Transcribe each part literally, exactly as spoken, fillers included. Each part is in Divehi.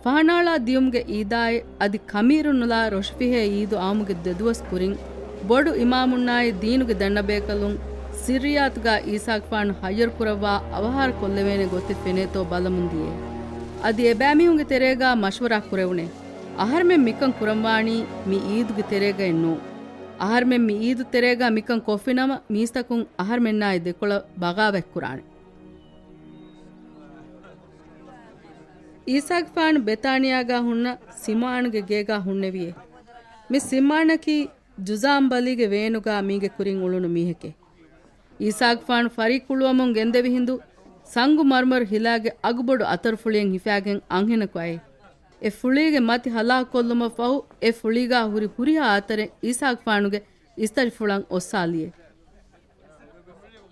ފަހަނާޅާ ދިޔުމުގެ އީދާއި އަދި ކަމީރުންނުލާ ރޮށިފިހޭ އީދު އައުމުގެ ދެދުވަސް ކުރިން، ބޮޑު އިމާމުންނާއި ދީނުގެ ދަންނަބޭކަލުން ސިއްރިއްޔާތުގާ އީސާގެފާނު ހައްޔަރުކުރައްވާ އަވަހާރަ ކޮށްލެވޭނެ ގޮތެއް ފެނޭތޯ ބަލަމުން ދިޔައީ. އަދި އެބައިމީހުންގެ ތެރޭގާ މަޝްވަރާ ކުރެވުނޭ، އަހަރެމެން މިކަން ކުރަންވާނީ މި އީދުގެ ތެރޭގައެއް ނޫން. އަހަރެމެން މި އީދު ތެރޭގާ މިކަން ކޮށްފިނަމަ، މީސްތަކުން އަހަރެމެންނާއި ދެކޮޅަށް ބަޣާވަތްކުރާނެ. އީސާގެފާނު ބެތާނިޔާގާ ހުންނަ ސިމްޢާނުގެ ގޭގާ ހުންނެވިއޭ. މި ސިމްޢާނަކީ ޖުޒާމް ބަލީގެ ވޭނުގާ މީގެ ކުރިން އުޅުނު މީހެކޭ. އީސާގެފާނު ފަރީއްކުޅުވަމުން ގެންދެވި ހިނދު، ސަންގު މަރުމަރު ހިލާގެ އަގުބޮޑު އަތަރުފުޅިއެއް ހިފާގެން އަންހެނަކު އައޭ. އެ ފުޅީގެ މަތި ހަލާކުކޮށްލުމަށްފަހު، އެ ފުޅީގާ ހުރި ހުރިހާ އަތަރެއް އީސާގެފާނުގެ އިސްތަށިފުޅަށް އޮއްސާލިއޭ.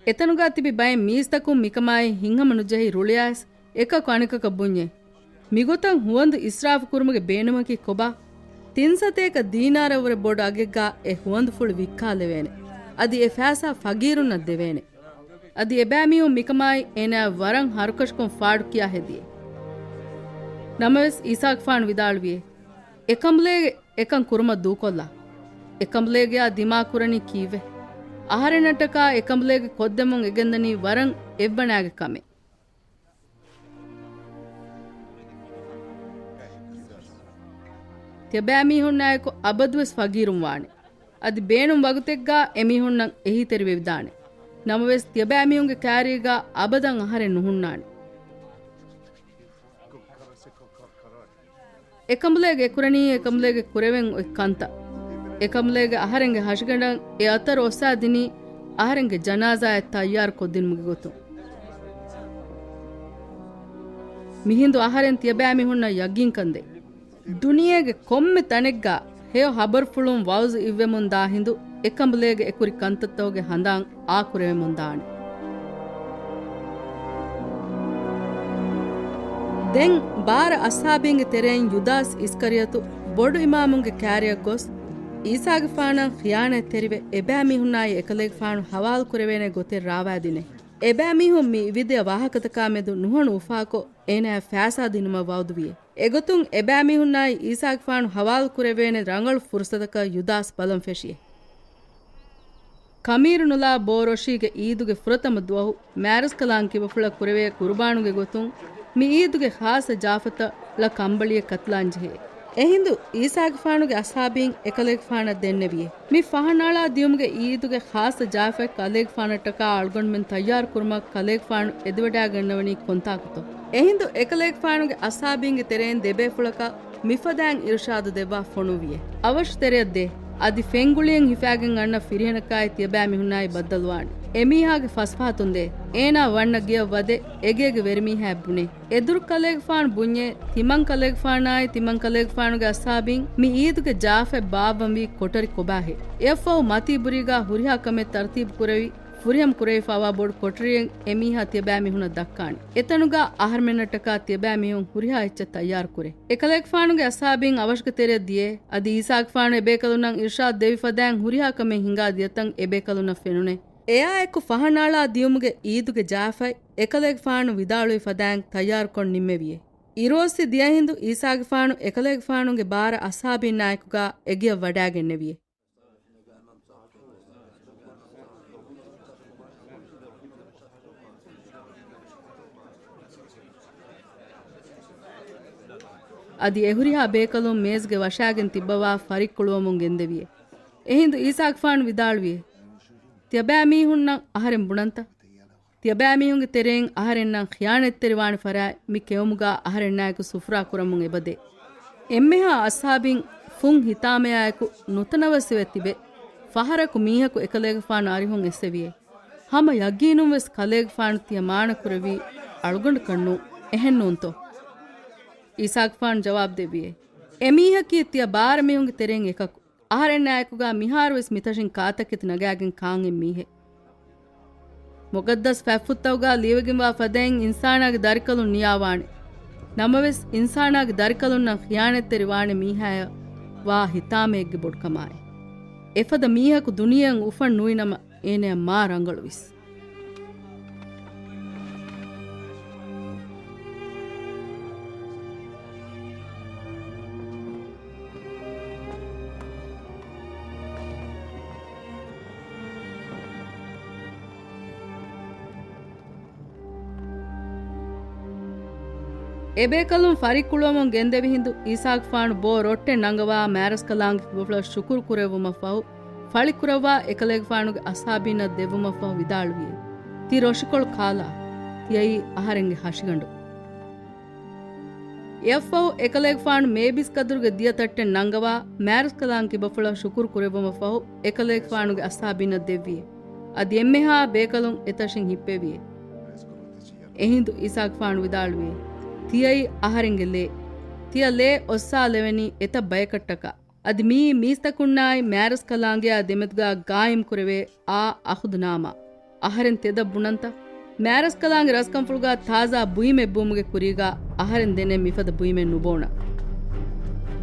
އެތަނުގާ ތިބި ބައެއް މީސްތަކުން މިކަމާއި ހިތްހަމަނުޖެހި ރުޅިއައިސް، އެކަކު އަނެކަކަށް ބުންޏޭ، މިގޮތަށް ހުވަނދު އިސްރާފު ކުރުމުގެ ބޭނުމަކީ ކޮބާ؟ ތިން ސަތޭކަ ދީނާރަށްވުރެ ބޮޑު އަގެއްގާ އެ ހުވަނދުފުޅު ވިއްކާލެވޭނެ. އަދި އެ ފައިސާ ފަގީރުންނަށް ދެވޭނެ. އަދި އެބައިމީހުން މިކަމާއި އޭނާއަށް ވަރަށް ހަރުކަށިކޮށް ފާޑުކިޔާ ހެދިޔޭ. ނަމަވެސް، އީސާގެފާނު ވިދާޅުވިއޭ، އެކަނބުލޭގެ އެކަން ކުރުމަށް ދޫކޮށްލާ. އެކަނބުލޭގެއާ ދިމާކުރަނީ ކީއްވެ؟ އަހަރެންނަށްޓަކާ އެކަނބުލޭގެ ކޮށްދެމުން އެގެންދަނީ ވަރަށް އެއްވަނާގެ ކަމެއް. ތިޔަބައިމީހުންނާއެކު އަބަދުވެސް ފަގީރުން ވާނެ. އަދި ބޭނުން ވަގުތެއްގާ އެމީހުންނަށް އެހީތެރިވެވިދާނެ. ނަމަވެސް، ތިޔަބައިމީހުންގެ ކާރީގާ އަބަދަށް އަހަރެން ނުހުންނާނެ. އެކަނބުލޭގެ އެކުރަނީ އެކަނބުލޭގެ ކުރެވެން އޮތް ކަންތައް. އެކަނބުލޭގެ އަހަރެންގެ ހަށިގަނޑަށް އެ އަތަރު އޮއްސާދިނީ އަހަރެންގެ ޖަނާޒާއަށް ތައްޔާރު ކޮށްދިނުމުގެ ގޮތުން. މިހިނދު އަހަރެން ތިޔަބައިމީހުންނަށް ޔަގީންކަންދޭ. ދުނިޔޭގެ ކޮންމެ ތަނެއްގާ ހެޔޮ ހަބަރުފުޅުން ވައުޒު އިއްވެމުން ދާ ހިނދު، އެކަނބުލޭގެ އެކުރި ކަންތައްތަކުގެ ހަނދާން އާކުރެވެމުން ދާނެ. ދެން ބާރަ އަޞްޙާބީންގެ ތެރެއިން ޔުދާސް އިސްކަރިޔަތު ބޮޑު އިމާމުންގެ ކާރިއަށް ގޮސް، އީސާގެފާނަށް ޚިޔާނަތްތެރިވެ، އެބައިމީހުންނާއި އެކަލޭގެފާނު ހަވާލު ކުރެވޭނެ ގޮތެއް ރާވާދިނޭ. އެބައިމީހުން މި އިވިދިޔަ ވާހަކަތަކާ މެދު ނުހަނު އުފާކޮށް، އޭނާއަށް ފައިސާ ދިނުމަށް ވައުދުވިޔޭ. އެގޮތުން އެބައިމީހުންނާއި އީސާގެފާނު ހަވާލު ކުރެވޭނެ ރަނގަޅު ފުރުސަތަކަށް ޔުދާސް ބަލަން ފެށިއޭ. ކަމީރުނުލާ ބޯ ރޮށީގެ އީދުގެ ފުރަތަމަ ދުވަހު މާރަސްކަލާނގެ ކިބަފުޅަށް ކުރެވޭ ޤުރުބާނުގެ ގޮތުން މި އީދުގެ ޚާއްޞަ ޖާފަތައް ޅަ ކަނބަޅިއެއް ކަތިލާން ޖެހޭ. އެހިނދު އީސާގެފާނުގެ އަޞްޙާބީން އެކަލޭގެފާނަށް ދެންނެވިއޭ. މި ފަހަނައަޅާ ދިޔުމުގެ އީދުގެ ޚާއްޞަ ޖާފަތް ކަލޭގެފާނަށްޓަކާ އަޅުގަނޑުމެން ތައްޔާރު ކުރުމަށް ކަލޭގެފާނު އެދިވަޑައިގަންނަވަނީ ކޮންތާކުތޯ؟ އެހިނދު އެކަލޭގެފާނުގެ އަޞްޙާބީންގެ ތެރެއިން ދެބޭފުޅަކަށް މިފަދައިން އިރުޝާދު ދެއްވާ ފޮނުއްވިއޭ. އަވަށު ތެރެއަށް ދޭ. އަދި ފެންގުޅިއެއް ހިފާގެން އަންނަ ފިރިހެނަކާއި ތިޔަބައިމީހުންނާއި ބައްދަލުވާނެ. އެމީހާގެ ފަސްފަހަތުން ދޭ. އޭނާ ވަންނަ ގެޔަށް ވަދެ، އެގޭގެ ވެރިމީހާއަށް ބުނޭ. އެދުރު ކަލޭގެފާނު ބުންޏޭ، ތިމަން ކަލޭގެފާނާއި ތިމަން ކަލޭގެފާނުގެ އަޞްޙާބީން މި އީދުގެ ޖާފަތް ބާއްވަންވީ ކޮޓަރި ކޮބާހޭ؟ އެއަށްފަހު މަތީބުރީގާ ހުރިހާ ކަމެއް ތަރުތީބު ކުރެވި، ފުރިހަމަ ކުރެވިފައިވާ ބޮޑު ކޮޓަރިއެއް އެމީހާ ތިޔަބައިމީހުނަށް ދައްކާނެ. އެތަނުގާ އަހަރުމެންނަށްޓަކާ ތިޔަބައިމީހުން ހުރިހާ އެއްޗެއް ތައްޔާރު ކުރޭ. އެކަލޭގެފާނުގެ އަޞްޙާބީން އަވަށުގެ ތެރެއަށް ދިޔައޭ. އަދި އީސާގެފާނު އެބޭކަލުންނަށް އިރުޝާދު ދެވި ފަދައިން ހުރިހާ ކަމެއް ހިނގާ ދިޔަތަން އެބޭކަލުންނަށް ފެނުނޭ. އެއާއެކު ފަހަނައަޅާ ދިޔުމުގެ އީދުގެ ޖާފަތް އެކަލޭގެފާނު ވިދާޅުވި ފަދައިން ތައްޔާރުކޮށް ނިންމެވިއޭ. އިރުއޮއްސި ދިޔަހިނދު އީސާގެފާނު އެކަލޭގެފާނުގެ ބާރަ އަޞްޙާބީންނާއެކުގާ އެގެޔަށް ވަޑާގެންނެވިއޭ. އަދި އެހުރިހާ ބޭކަލުން މޭޒުގެ ވަށާގެން ތިއްބަވާ ފަރިއްކުޅުވަމުން ގެންދެވިއޭ. އެހިނދު އީސާގެފާނު ވިދާޅުވިއޭ، ތިޔަބައިމީހުންނަށް އަހަރެން ބުނަންތަ؟ ތިޔަބައިމީހުންގެ ތެރެއިން އަހަރެންނަށް ޚިޔާނަތްތެރިވާނެ ފަރާތް މި ކެއުމުގާ އަހަރެންނާއެކު ސުފުރާ ކުރަމުން އެބަދޭ. އެންމެހާ އަޞްޙާބީން ފުން ހިތާމަޔާއެކު ނުތަނަވަސްވެ ތިބެ، ފަހަރަކު މީހަކު އެކަލޭގެފާނު އަރިހުން އެއްސެވިއޭ. ހަމަ ޔަގީނުންވެސް ކަލޭގެފާނު ތިޔަ މާނަކުރެއްވީ އަޅުގަނޑަކަށް ނޫން. އެހެންނޫންތޯ؟ އީސާގެފާނު ޖަވާބު ދެއްވިއޭ، އެމީހަކީ ތިޔަ ބާރަ މީހުންގެ ތެރެއިން އެކަކު. އަހަރެންނާއެކުގާ މިހާރުވެސް މިތަށިން ކާތަކެތި ނަގާގެން ކާން އެއް މީހެއް. މުޤައްދަސް ފަތްފުށްތަކުގާ ލިޔެވިގެންވާ ފަދައިން އިންސާނާގެ ދަރިކަލުން ނިޔާވާނެ. ނަމަވެސް، އިންސާނާގެ ދަރިކަލުންނަށް ޚިޔާނަތްތެރި ވާނެ މީހާޔަށް ވާ ހިތާމައެއްގެ ބޮޑުކަމާއި. އެފަދަ މީހަކު ދުނިޔެއަށް އުފަން ނުވި ނަމަ، އޭނަޔަށް މާ ރަނގަޅުވިސް. އެބޭކަލުން ފަރިއްކުޅުވަމުން ގެންދެވި ހިނދު އީސާގެފާނު ބޯ ރޮއްޓެ ނަންގަވާ މާރަސްކަލާނގެ ކިބަފުޅަށް ޝުކުރު ކުރެއްވުމަށްފަހު، ފަޅިކުރައްވާ އެކަލޭގެފާނުގެ އަސްހާބީންނަށް ދެއްވުމަށްފަހު ވިދާޅުވިއޭ، ތި ރޮށިކޮޅު ކާލާ، ތިޔައީ އަހަރެންގެ ހަށިގަނޑު. އެއަށްފަހު އެކަލޭގެފާނު މޭބިސް ކަދުރުގެ ދިޔަ ތައްޓެއް ނަންގަވާ މާރަސްކަލާނގެ ކިބަފުޅަށް ޝުކުރު ކުރެއްވުމަށްފަހު އެކަލޭގެފާނުގެ އަސްހާބީންނަށް ދެއްވިއޭ. އަދި އެންމެހާ ބޭކަލުން އެތަށިން ހިއްޕެވިއޭ. އެހިނދު އީސާގެފާނު ވިދާޅުވިއޭ، ތިޔައީ އަހަރެންގެ ލޭ. ތިޔަ ލޭ އޮއްސާލެވެނީ އެތައް ބަޔަކަށްޓަކާ. އަދި މިއީ މީސްތަކުންނާއި މާރަސްކަލާނގެއާ ދެމެދުގާ ގާއިމްކުރެވޭ އާ އަހުދުނާމާ. އަހަރެން ތެދަށް ބުނަންތަ؟ މާރަސްކަލާނގެ ރަސްކަންފުޅުގާ ތާޒާ ބުއިމެއް ބުއުމުގެ ކުރީގާ އަހަރެން ދެނެއް މިފަދަ ބުއިމެއް ނުބޯނަން.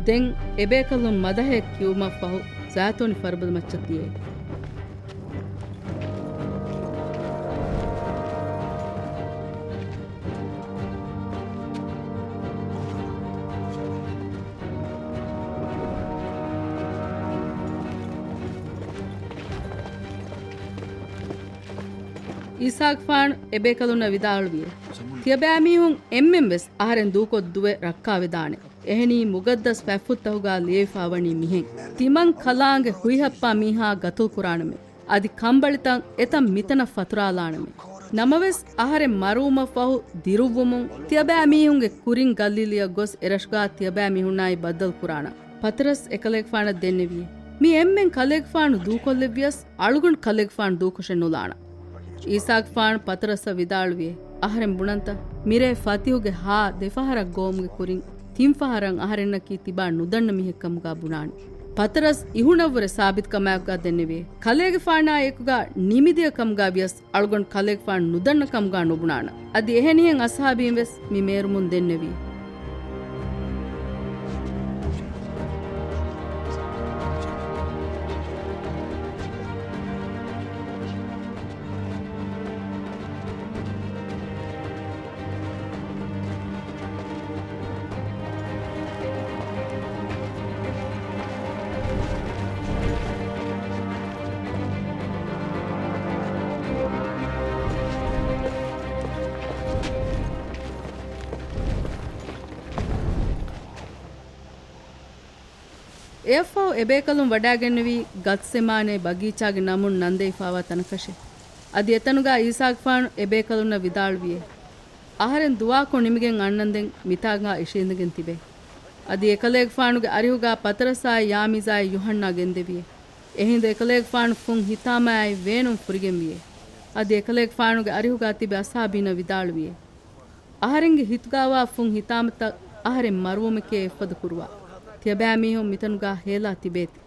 ދެން އެބޭކަލުން މަދަހައެއް ކިޔުމަށްފަހު ޒައިތޫނީ ފަރުބަދަ މައްޗަށް ދިޔައޭ. އީސާގެފާނު އެބޭކަލުންނަށް ވިދާޅުވިއޭ، ތިޔަބައިމީހުން އެންމެން ވެސް އަހަރެން ދޫކޮށް ދުވެ ރައްކާވެދާނެ. އެހެނީ މުގައްދަސް ފަތްފުށްތަކުގާ ލިޔެވިފާ ވަނީ މިހެން. ތިމަން ކަލާނގެ ހުއިހައްޕާ މީހާ ގަތުލު ކުރާނަމޭ. އަދި ކަނބަޅިތައް އެތަން މިތަނަށް ފަތުރާލާނަމޭ. ނަމަވެސް އަހަރެން މަރުވުމަށްފަހު ދިރުއްވުމުން ތިޔަބައިމީހުންގެ ކުރިން ގައްލިލިޔަ ގޮސް އެރަށުގާ ތިޔަބައިމީހުންނާއި ބައްދަލު ކުރާނަން. ޕަތަރަސް އެކަލޭގެފާނަށް ދެންނެވިއޭ، މި އެންމެން ކަލޭގެފާނު ދޫކޮށްލެއްވިޔަސް އަޅުގަނޑު ކަލޭގެފާނު ދޫކޮށެއް ނުލާނަން. އީސާގެފާނު ޕަތަރަސްއަށް ވިދާޅުވިއޭ، އަހަރެން ބުނަންތަ؟ މިރޭ ފަތިހުގެ ހާ ދެފަހަރަށް ގޮވުމުގެ ކުރިން ތިން ފަހަރަށް އަހަރެންނަކީ ތިބާ ނުދަންނަ މީހެއްކަމުގާ ބުނާނެ. ޕަތަރަސް އިހުނަށްވުރެ ސާބިތުކަމާއެކުގާ ދެންނެވިއޭ، ކަލޭގެފާނާއެކުގާ ނިމިދިޔަ ކަމުގާ ވިޔަސް އަޅުގަނޑު ކަލޭގެފާނު ނުދަންނަ ކަމުގާ ނުބުނާނަން. އަދި އެހެނިހެން އަސްހާބީން ވެސް މި މޭރުމުން ދެންނެވި. އެއަށްފަހު އެބޭކަލުން ވަޑާގެންނެވީ ގަތްސެމާނޭ ބަގީޗާގެ ނަމުން ނަންދެވިފާވާ ތަނަކަށޭ. އަދި އެތަނުގާ އީސާގެފާނު އެބޭކަލުންނަށް ވިދާޅުވިއޭ، އަހަރެން ދުވާކޮށް ނިމިގެން އަންނަންދެން މިތާގާ އިށީނދެގެން ތިބޭ. އަދި އެކަލޭގެފާނުގެ އަރިހުގާ ޕަތަރަސްއާއި ޔާމީޒާއި ޔޫހަންނާ ގެންދެވިއޭ. އެހިނދު އެކަލޭގެފާނު ފުން ހިތާމައާއި ވޭނުން ފުރިގެންވިއޭ. އަދި އެކަލޭގެފާނުގެ އަރިހުގާ ތިބި އަސްހާބީންނަށް ވިދާޅުވިއޭ، އަހަރެންގެ ހިތުގާވާ ފުން ހިތާމަތައް އަހަރެން މަރުވުމެކޭ އެއްފަދަ ކުރުވާ. ތިޔަބައިމީހުން މިތަނުގާ ހޭލާ ތިބޭތި.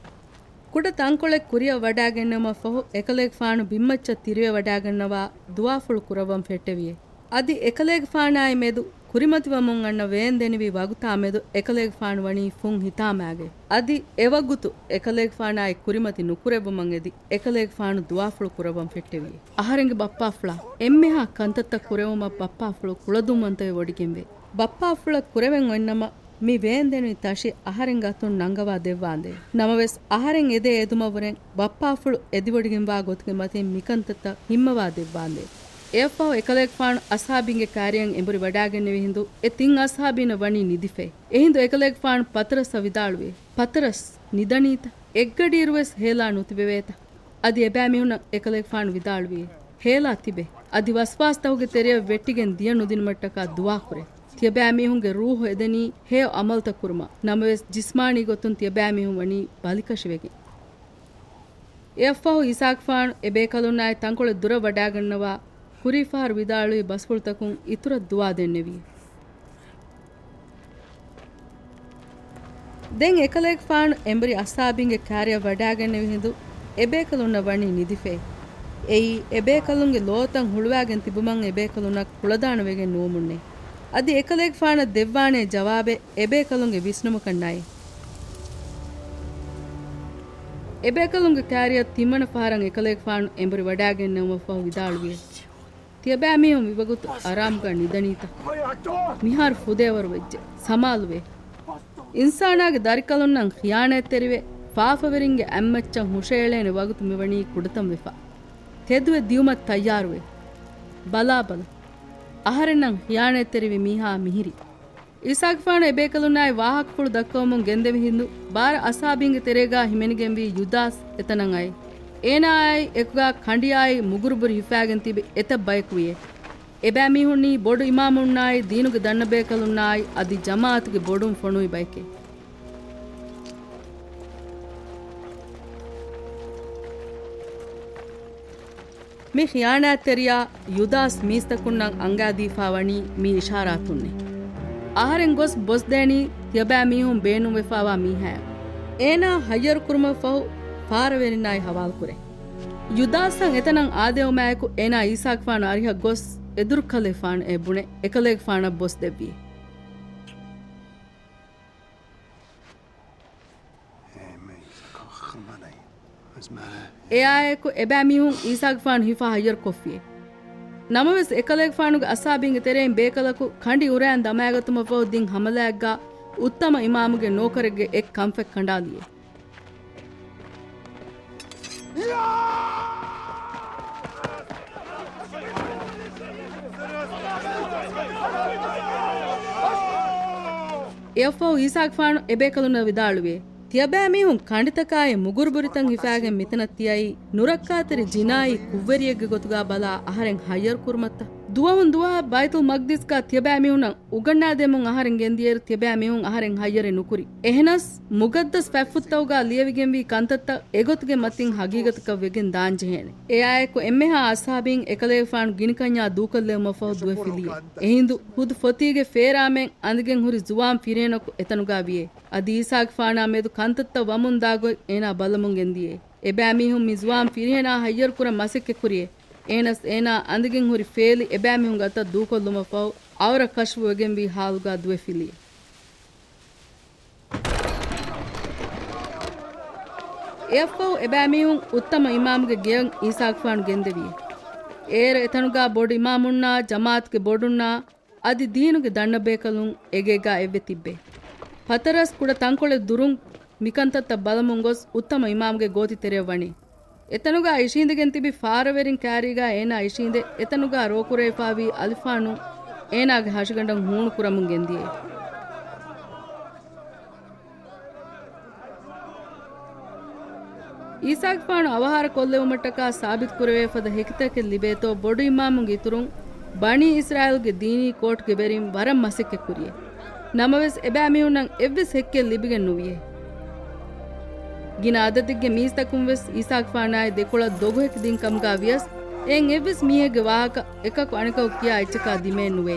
ކުޑަ ތަންކޮޅެއް ކުރިއަށް ވަޑާގެންނެވުމަށްފަހު އެކަލޭގެފާނު ބިންމައްޗަށް ތިރިވެވަޑާގަންނަވާ ދުޢާފުޅު ކުރައްވަން ފެއްޓެވިއޭ. އަދި އެކަލޭގެފާނާއި މެދު ކުރިމަތިވަމުން އަންނަ ވޭންދެނިވި ވަގުތާ މެދު އެކަލޭގެފާނު ވަނީ ފުން ހިތާމައިގައި. އަދި އެވަގުތު އެކަލޭގެފާނާއި ކުރިމަތި ނުކުރެއްވުމަށް އެދި އެކަލޭގެފާނު ދުޢާފުޅު ކުރައްވަން ފެއްޓެވިއޭ. އަހަރެންގެ ބައްޕާފުޅާ، އެންމެހާ ކަންތައްތައް ކުރެވުމަށް ބައްޕާފުޅު ކުޅަދުންވަންތަވެ ވޮޑިގެންވޭ. ބައްޕާފުޅަށް ކުރެވެން އޮތްނަމަ، މި ވޭންދެނިވި ތަށި އަހަރެންގެ އަތުން ނަންގަވާ ދެއްވާނދޭ. ނަމަވެސް، އަހަރެން އެދޭ އެދުމަށްވުރެން ބައްޕާފުޅު އެދިވޮޑިގެންވާ ގޮތުގެ މަތިން މިކަންތައްތައް ހިންމަވާ ދެއްވާނދޭ. އެއަށްފަހު އެކަލޭގެފާނު އަސްހާބީންގެ ކާރިޔަށް އެނބުރި ވަޑާގެންނެވި ހިނދު، އެ ތިން އަސްހާބީންނަށް ވަނީ ނިދިފައި. އެހިނދު އެކަލޭގެފާނު ޕަތަރަސްއަށް ވިދާޅުވި، ޕަތަރަސް، ނިދަނީތަ؟ އެއްގަޑިއިރުވެސް ހޭލާ ނުތިބެވޭތަ؟ އަދި އެބައިމީހުންނަށް އެކަލޭގެފާނު ވިދާޅުވި، ހޭލާ ތިބެ. އަދި ވަސްވާސްތަކުގެ ތެރެއަށް ވެއްޓިގެން ދިޔަ ނުދިނުމަށްޓަކާ ދުޢާކުރޭ. ތިޔަބައިމީހުންގެ ރޫޙު އެދެނީ ހެޔޮ ޢަމަލުތައް ކުރުމަށް. ނަމަވެސް، ޖިސްމާނީ ގޮތުން ތިޔަބައިމީހުން ވަނީ ބަލިކަށިވެގެން. އެއަށްފަހު އީސާގެފާނު އެބޭކަލުންނާއި ތަންކޮޅެއް ދުރަށް ވަޑާގަންނަވާ، ކުރީފަހަރު ވިދާޅުވި ބަސްފުޅުތަކުން އިތުރަށް ދުޢާ ދެންނެވި. ދެން އެކަލޭގެފާނު އެނބުރި އަސްހާބީންގެ ކާރިޔަށް ވަޑާގެންނެވި ހިނދު، އެބޭކަލުންނަށް ވަނީ ނިދިފައި. އެއީ، އެބޭކަލުންގެ ލޯތައް ހުޅުވާގެން ތިބުމަށް އެބޭކަލުންނަށް ކުޅަދާނަވެގެން ނުވުމުންނޭ. އަދި އެކަލޭގެފާނަށް ދެއްވާނޭ ޖަވާބެއް އެބޭކަލުންގެ ވިސްނުމަކަށް ނައޭ. އެބޭކަލުންގެ ކާރިޔަށް ތިންވަނަ ފަހަރަށް އެކަލޭގެފާނު އެނބުރި ވަޑާގެންނެވުމަށްފަހު ވިދާޅުވި، ތިޔަބައިމީހުން މިވަގުތު އަރާމުގަ ނިދަނީތަ؟ މިހާރު ފުދޭވަރު ވެއްޖެ. ސަމާލުވޭ. އިންސާނާގެ ދަރިކަލުންނަށް ޚިޔާނާތްތެރިވެ، ފާފަވެރިންގެ އަތްމައްޗަށް ހުށައެޅޭނެ ވަގުތު މިވަނީ ކުޑަތަން ވެފަ. ތެދުވެ ދިއުމަށް ތައްޔާރުވޭ. ބަލާބަލަ. އަހަރެންނަށް ޚިޔާނާތްތެރިވި މީހާ މިހިރީ. އީސާގެފާނު އެބޭކަލުންނާއި ވާހަކަފުޅު ދައްކަވަމުން ގެންދެވި ހިނދު، ބާރަ އަސްހާބީންގެ ތެރޭގާ ހިމެނިގެންވީ ޔުދާސް އެތަނަށް އައި، އޭނާއާއި އެކުގާ ކަނޑިއާއި މުގުރުބުރި ހިފާގެން ތިބި އެތައް ބަޔަކު ވިޔޭ. އެބައިމީހުންނީ ބޮޑު އިމާމުންނާއި ދީނުގެ ދަންނަބޭކަލުންނާއި އަދި ޖަމާއަތުގެ ބޮޑުން ފޮނުވި ބައެކޭ. މި ޚިޔާނާތްތެރިޔާ ޔުދާސް މީސްތަކުންނަށް އަންގާދީފާ ވަނީ މި އިޝާރާތުންނޭ. އަހަރެން ގޮސް ބޮސްދޭނީ ތިޔަބައިމީހުން ބޭނުންވެފާވާ މީހާއަށް. އޭނާ ހައްޔަރުކުރުމަށްފަހު ފާރަވެރިންނާއި ހަވާލުކުރޭ. ޔުދާސްއަށް އެތަނަށް އާދެވުމާއެކު އޭނާ އީސާގެފާނު އަރިހަށް ގޮސް އެދުރުކަލޭފާނަށް ބުނެ އެކަލޭގެފާނަށް ބޮސްދެއްވި. އެއާއެކު އެބައިމީހުން އީސާގެފާނު ހިފާ ހައްޔަރުކޮށްފިއޭ. ނަމަވެސް އެކަލޭގެފާނުގެ އަސްހާބީންގެ ތެރެއިން ބޭކަލަކު ކަނޑި އުރައިން ދަމައިގަތުމަށްފަހު ދިން ހަމަލާއެއްގާ އުއްތަމަ އިމާމުގެ ނޯކަރެއްގެ އެއް ކަންފަތް ކަނޑާލިއޭ. އެއަށްފަހު އީސާގެފާނު އެބޭކަލުންނަށް ވިދާޅުވިއޭ، ތިޔަބައިމީހުން ކަނޑިތަކާއި މުގުރުބުރިތައް ހިފާގެން މިތަނަށް ތިއައީ ނުރައްކާތެރި ޖިނާއީ ކުށްވެރިއެއްގެ ގޮތުގާ ބަލާ އަހަރެން ހައްޔަރުކުރުމަށްތަ؟ ދުވަހުން ދުވަހަށް ބައިތުލް މަގްދިސްގާ ތިޔަބައިމީހުންނަށް އުގަންނާދޭމުން އަހަރެން ގެންދިޔައިރު ތިޔަބައިމީހުން އަހަރެން ހައްޔަރެއް ނުކުރި. އެހެނަސް މުގައްދަސް ފަތްފުށްތަކުގާ ލިޔެވިގެންވީ ކަންތައްތައް އެގޮތުގެ މަތިން ހަގީގަތަކަށް ވެގެން ދާންޖެހޭނެ. އެއާއެކު އެންމެހާ އަސްހާބީން އެކަލޭގެފާނު ގިނިކަންޏާ ދޫކޮށްލެވުމަށްފަހު ދުވެފިލިއޭ. އެހިނދު ހުދު ފޮތީގެ ފޭރާމެން އަނދިގެން ހުރި ޒުވާން ފިރިހެނަކު އެތަނުގާ ވިޔޭ. އަދި އީސާގެފާނާ މެދު ކަންތައްތައް ވަމުން ދާގޮތް އޭނާ ބަލަމުން ގެންދިޔޭ. އެބައިމީހުން މި ޒުވާން ފިރިހެނާ ހައްޔަރުކުރަން މަސައްކަތްކުރިއޭ. އޭނަސް އޭނާ އަނދިގެން ހުރި ފޭލި އެބައިމީހުންގެ އަތަށް ދޫކޮށްލުމަށްފަހު އަވަރަށް ކަޝްފުވެގެންވީ ހާލުގާ ދުވެފިލިއޭ. އެއަށްފަހު އެބައިމީހުން އުއްތަމަ އިމާމުގެ ގެޔަށް އީސާގެފާނު ގެންދެވިއޭ. އޭރު އެތަނުގާ ބޮޑު އިމާމުންނާ ޖަމާއަތުގެ ބޮޑުންނާ އަދި ދީނުގެ ދަންނަބޭކަލުން އެގޭގާ އެއްވެ ތިއްބޭ. ޕަތަރަސް ކުޑަ ތަންކޮޅެއް ދުރުން މިކަންތައްތައް ބަލަމުން ގޮސް އުއްތަމަ އިމާމުގެ ގޯތި ތެރެއަށް ވަނީ. އެތަނުގާ އިށީނދެގެން ތިބި ފާރަވެރިން ކާރީގާ އޭނާ އިށީނދެ އެތަނުގާ ރޯކުރެވިފާވީ އަލިފާނު އޭނާގެ ހަށިގަނޑަށް ހޫނުކުރަމުން ގެންދިޔޭ. އީސާގެފާނު އަވަހާރަ ކޮށްލެވުމަށްޓަކާ ސާބިތުކުރެވޭ ފަދަ ހެކިތަކެއް ލިބޭތޯ ބޮޑު އިމާމުގެ އިތުރުން ބަނީ އިސްރާއީލްގެ ދީނީ ކޯޓްގެ ވެރިން ވަރަށް މަސައްކަތްކުރިއޭ. ނަމަވެސް އެބައިމީހުންނަށް އެއްވެސް ހެއްކެއް ލިބިގެން ނުވިއޭ. ގިނަ އަދަދެއްގެ މީސްތަކުން ވެސް އީސާގެފާނާއި ދެކޮޅަށް ދޮގުހެކި ދިން ކަމުގާ ވިޔަސް، އެއިން އެއްވެސް މީހެއްގެ ވާހަކަ އެކަކު އަނެކަކު ކިޔާ އެއްޗަކާ ދިމައެއް ނުވޭ.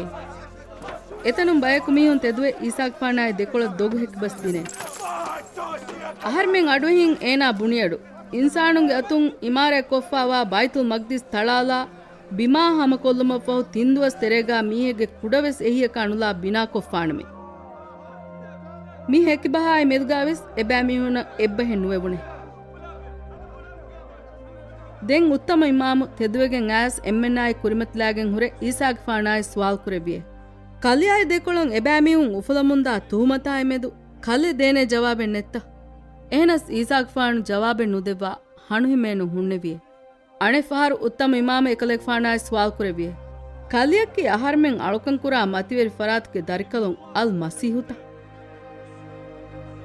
އެތަނުން ބަޔަކު މީހުން ތެދުވެ އީސާގެފާނާއި ދެކޮޅަށް ދޮގުހެކި ބަސް ދިނޭ. އަހަރުމެން އަޑުއެހިން އޭނާ ބުނިއަޑު، އިންސާނުންގެ އަތުން އިމާރާތް ކޮށްފާވާ ބައިތުލް މަގްދިސް ތަޅާލާ، ބިމާ ހަމަކޮށްލުމަށްފަހު ތިން ދުވަސް ތެރޭގާ މީހެއްގެ ކުޑަވެސް އެހީއަކާ ނުލާ ބިނާކޮށްފާނަމޭ. މި ހެކިބަހާއި މެދުގާވެސް އެބައިމީހުންނަށް އެއްބަހެއް ނުވެވުނެ. ދެން އުއްތަމަ އިމާމު ތެދުވެގެން އައިސް އެންމެންނާއި ކުރިމަތިލާގެން ހުރެ އީސާގެފާނާއި ސުވާލު ކުރެއްވިއޭ. ކަލެއާއި ދެކޮޅަށް އެބައިމީހުން އުފުލަމުންދާ ތުހުމަތާއި މެދު ކަލެ ދޭނެ ޖަވާބެއް ނެތްތަ؟ އެހެނަސް އީސާގެފާނު ޖަވާބެއް ނުދެއްވާ ހަނުހިމޭނުން ހުންނެވިއޭ. އަނެއްފަހަރު އުއްތަމަ އިމާމު އެކަލޭގެފާނާއި ސުވާލު ކުރެއްވިއޭ. ކަލެއަކީ އަހަރުމެން އަޅުކަން ކުރާ މަތިވެރި ފަރާތުގެ ދަރިކަލުން އަލް މަސީހުތަ؟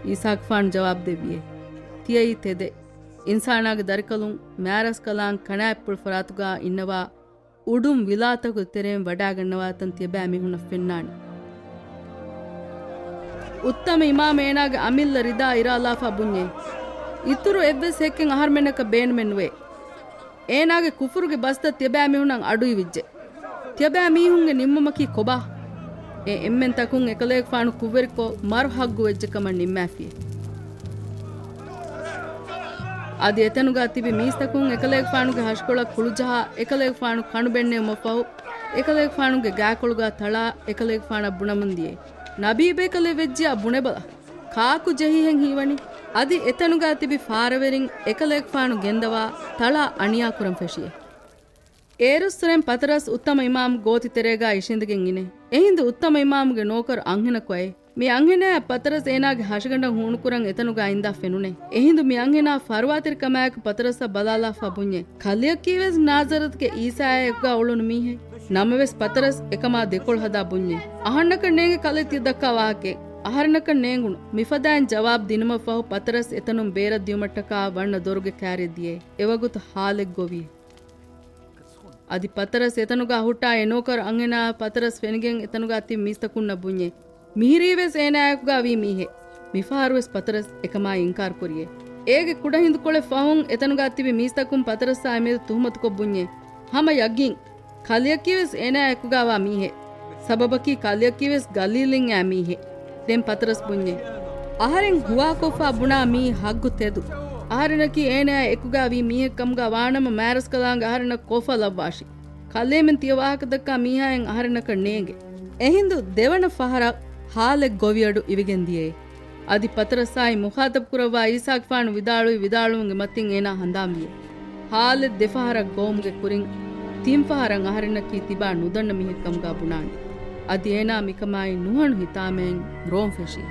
އީސާގެފާނު ޖަވާބު ދެއްވިއޭ. ތިޔައީ ތެދެއް. އިންސާނާގެ ދަރިކަލުން މާރަސްކަލާން ކަނާތްޕުޅު ފަރާތުގާ އިންނަވާ އުޑުން ވިލާތަކުގެ ތެރެއިން ވަޑާގަންނަވާތަން ތިޔަބައިމީހުންނަށް ފެންނާނެ. އުއްތަމަ އިމާމު އޭނާގެ އަމިއްލަ ރިދާ އިރާލާފާ ބުންޏޭ. އިތުރު އެއްވެސް ހެއްކެއް އަހަރުމެންނަކަށް ބޭނުމެއް ނުވޭ. އޭނާގެ ކުފުރުގެ ބަސްތައް ތިޔަބައިމީހުންނަށް އަޑުއިވިއްޖެ. ތިޔަބައިމީހުންގެ ނިންމުމަކީ ކޮބާ؟ އެ އެންމެން ތަކުން އެކަލޭގެފާނު ކުށްވެރިކޮށް މަރު ހައްގު ވެއްޖެ ކަމަށް ނިންމާފިއޭ. އަދި އެތަނުގާ ތިބި މީސްތަކުން އެކަލޭގެފާނުގެ ހަށިކޮޅަށް ކުޅުޖަހާ، އެކަލޭގެފާނު ކަނޑު ބެންނެވުމަށްފަހު، އެކަލޭގެފާނުގެ ގާކޮޅުގާ ތަޅާ، އެކަލޭގެފާނަށް ބުނަމުން ދިޔައީ، ނަބީ ބޭކަލެއް ވެއްޖިޔާ ބުނެބަލަ، ކާކު ޖެހިހެން ހީވަނީ؟ އަދި އެތަނުގާ ތިބި ފާރަވެރިން އެކަލޭގެފާނު ގެންދަވާ ތަޅާ އަނިޔާ ކުރަން ފެށިއޭ. އޭރުއްސުރެން ޕަތަރަސް އުއްތަމަ އިމާމު ގޯތި ތެރޭގާ އިށީނދެގެން އިނޭ. އެހިނދު އުއްތަމަ އިމާމުގެ ނޯކަރު އަންހެނަކު އައޭ. މި އަންހެނާ ޕަތަރަސް އޭނާގެ ހަށިގަނޑަށް ހޫނުކުރަން އެތަނުގަ އިންދާ ފެނުނޭ. އެހިނދު މި އަންހެނާ ފަރުވާތެރިކަމާއެކު ޕަތަރަސްއަށް ބަލާލާފަ ބުންޏޭ، ކަލެއަކީވެސް ނާޒަރަތުގެ އީސާއާއެކުގާ އުޅުނު މީހެއް. ނަމަވެސް ޕަތަރަސް އެކަމާ ދެކޮޅު ހަދާ ބުންޏޭ، އަހަންނަކަށް ނޭނގެ ކަލޭ ތިޔަ ދައްކާ ވާހަކައެއް. އަހަރެންނަކަށް ނޭނގުނު. މިފަދައިން ޖަވާބު ދިނުމަށްފަހު ޕަތަރަސް އެތަނުން ބޭރަށް ދިޔުމަށްޓަކާ ވަންނަ ދޮރުގެ ކާރިއަށް ދިޔައޭ. އެވަގުތު ހާލެއް ގޮވިއޭ. އަދި ޕަތަރަސް އެތަނުގާ ހުއްޓާ އެ ނޯކަރު އަންހެނާ ޕަތަރަސް ފެނިގެން އެތަނުގާ ތިބި މީސްތަކުންނަށް ބުންޏޭ، މިހިރީވެސް އޭނާއެކުގާ ވީ މީހެއް. މިފަހަރުވެސް ޕަތަރަސް އެކަމާއި އިންކާރު ކުރިއޭ. އޭގެ ކުޑަ ހިނދުކޮޅެއް ފަހުން އެތަނުގާ ތިބި މީސްތަކުން ޕަތަރަސްއާ އެމެދު ތުހުމަތުކޮށް ބުންޏޭ، ހަމަ ޔަގީން ކަލެއަކީވެސް އޭނާއާ އެކުގާވާ މީހެއް. ސަބަބަކީ ކަލެއަކީވެސް ގަލީލީން އައި މީހެއް. ދެން ޕަތަރަސް ބުންޏޭ، އަހަރެން ހުވާކޮށްފާ ބުނާ މީ ހައްގު ތެދު. އަހަރެނަކީ އޭނާއާ އެކުގާ ވީ މީހެއް ކަމުގާ ވާނަމަ މާތްރަސްކަލާނގެ އަހަރެންނަށް ކޯފާ ލައްވާށި. ކަލޭމެން ތިޔަ ވާހަކަ ދައްކާ މީހާއިން އަހަރެންނަކަށް ނޭނގެ. އެހިނދު ދެވަނަ ފަހަރަށް ހާލެއް ގޮވިއަޑު އިވިގެން ދިޔައޭ. އަދި ޕަތަރަސްއާއި މުޚާޠަބު ކުރައްވާ އީސާގެފާނު ވިދާޅުވި ވިދާޅުވުމުގެ މަތިން އޭނާ ހަނދާން ވިޔޭ. ހާލެއް ދެފަހަރަށް ގޮވުމުގެ ކުރިން ތިން ފަހަރަށް އަހަރެންނަކީ ތިބާ ނުދަންނަ މީހެއް ކަމުގާ ބުނާނެ. އަދި އޭނާ މިކަމާއި ނުހަނު ހިތާމައިން ރޯން ފެށި.